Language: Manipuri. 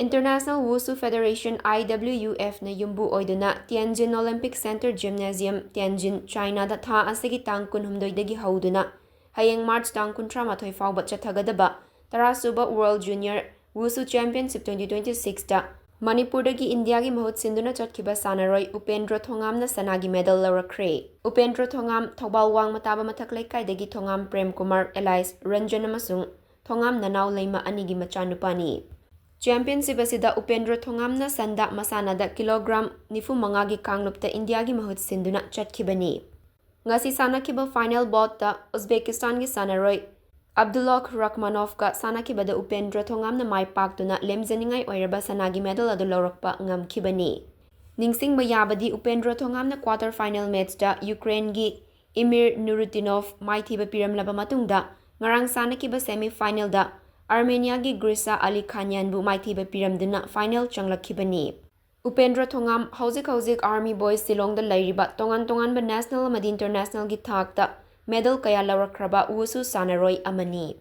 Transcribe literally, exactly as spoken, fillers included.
International Wushu Federation, I W U F ꯅ ꯌꯨꯝꯕꯨ ꯑꯣꯏꯗꯨꯅ Tianjin Olympic Center Gymnasium, Tianjin, China ꯗ ꯊꯥ ꯑꯁꯤꯒꯤ ꯇꯥꯡ ꯀꯨꯟꯍꯨꯝꯗꯣꯏꯗꯒꯤ ꯍꯧꯗꯨꯅ ꯍꯌꯦꯡ March ꯇꯥꯡ ꯀꯨꯟꯊ꯭ꯔꯥ ꯃꯥꯊꯣꯏ ꯐꯥꯎꯕ ꯆꯠꯊꯒꯗꯕ ꯇꯔꯥ ꯁꯨꯕ World Junior Wushu Championship twenty twenty-six ꯇ ꯃꯅꯤꯄꯨꯔꯗꯒꯤ ꯏꯟꯗꯤꯌꯥꯒꯤ ꯃꯍꯨꯠ ꯁꯤꯟꯗꯨꯅ ꯆꯠꯈꯤꯕ ꯁꯥꯟꯅꯔꯣꯏ ꯎꯄꯦꯟꯗ꯭ꯔ ꯊꯣꯉꯥꯝꯅ ꯁꯅꯥꯒꯤ medal ꯂꯧꯔꯛꯈ꯭ꯔꯦ꯫ ꯎꯄꯦꯟꯗ꯭ꯔ ꯊꯣꯉꯥꯝ ꯊꯧꯕꯥꯜ ꯋꯥꯡꯃ ꯇꯥꯕ ꯃꯊꯛ ꯂꯩꯀꯥꯏꯗꯒꯤ ꯊꯣꯉꯥꯝ ꯄ꯭ꯔꯦꯝ ꯀꯨꯃꯥꯔ alias ꯔꯟꯖꯟ ꯑꯃꯁꯨꯡ ꯊꯣꯉꯥꯝ ꯅꯅꯥꯎ ꯂꯩꯃ ꯑꯅꯤꯒꯤ ꯃꯆꯥꯅꯨꯄꯥꯅꯤ꯫ Championship ꯑꯁꯤꯗ ꯎꯄꯦꯟꯗ꯭ꯔ ꯊꯣꯉꯥꯝꯅ ꯁꯟꯗ ꯃꯁꯥꯟꯅꯗ kilogram ꯅꯤꯐꯨ ꯃꯉꯥꯒꯤ ꯀꯥꯡꯂꯨꯞꯇ ꯏꯟꯗꯤꯌꯥꯒꯤ ꯃꯍꯨꯠ ꯁꯤꯟꯗꯨꯅ ꯆꯠꯈꯤꯕꯅꯤ꯫ ꯉꯁꯤ ꯁꯥꯟꯅꯈꯤꯕ final bout ꯇ ꯎꯖꯕꯦꯀꯤꯁꯇꯥꯟꯒꯤ ꯁꯥꯟꯅꯔꯣꯏ ꯑꯕꯗꯨꯜꯂꯣꯛ ꯔꯈꯃꯅꯣꯚꯀ ꯁꯥꯟꯅꯈꯤꯕꯗ ꯎꯄꯦꯟꯗ꯭ꯔ ꯊꯣꯉꯥꯝꯅ ꯃꯥꯏ ꯄꯥꯛꯇꯨꯅ ꯂꯦꯝꯖꯅꯤꯡꯉꯥꯏ ꯑꯣꯏꯔꯕ ꯁꯅꯥꯒꯤ medal ꯑꯗꯨ ꯂꯧꯔꯛꯄ ꯉꯝꯈꯤꯕꯅꯤ꯫ ꯅꯤꯡꯁꯤꯡꯕ ꯌꯥꯕꯗꯤ ꯎꯄꯦꯟꯗ꯭ꯔ ꯊꯣꯉꯥꯝꯅ quarter final match ꯇ ꯌꯨꯀ꯭ꯔꯦꯟꯒꯤ ꯏꯃꯤꯔ ꯅꯨꯔꯨꯇꯤꯅꯣꯚ ꯃꯥꯏꯊꯤꯕ ꯄꯤꯔꯝꯂꯕ ꯃꯇꯨꯡꯗ ꯉꯔꯥꯡ ꯁꯥꯟꯅꯈꯤꯕ semi final ꯗ ꯑꯥꯔꯃꯦꯅꯤꯌꯥꯒꯤ ꯒ꯭ꯔꯤꯁꯥ ꯑꯂꯤ ꯈꯥꯟꯌꯥꯟꯕꯨ ꯃꯥꯏꯊꯤꯕ ꯄꯤꯔꯝꯗꯨꯅ final ꯆꯪꯂꯛꯈꯤꯕꯅꯤ꯫ ꯎꯄꯦꯟꯗ꯭ꯔ ꯊꯣꯉꯥꯝ ꯍꯧꯖꯤꯛ ꯍꯧꯖꯤꯛ Army Boys ꯁꯤꯂꯣꯡꯗ ꯂꯩꯔꯤꯕ ꯇꯣꯉꯥꯟ ꯇꯣꯉꯥꯟꯕ national ꯑꯃꯗꯤ international ꯒꯤ ꯊꯥꯛꯇ medal ꯀꯌꯥ ꯂꯧꯔꯛꯈ꯭ꯔꯕ ꯋꯨꯁꯨ ꯁꯥꯟꯅꯔꯣꯏ ꯑꯃꯅꯤ꯫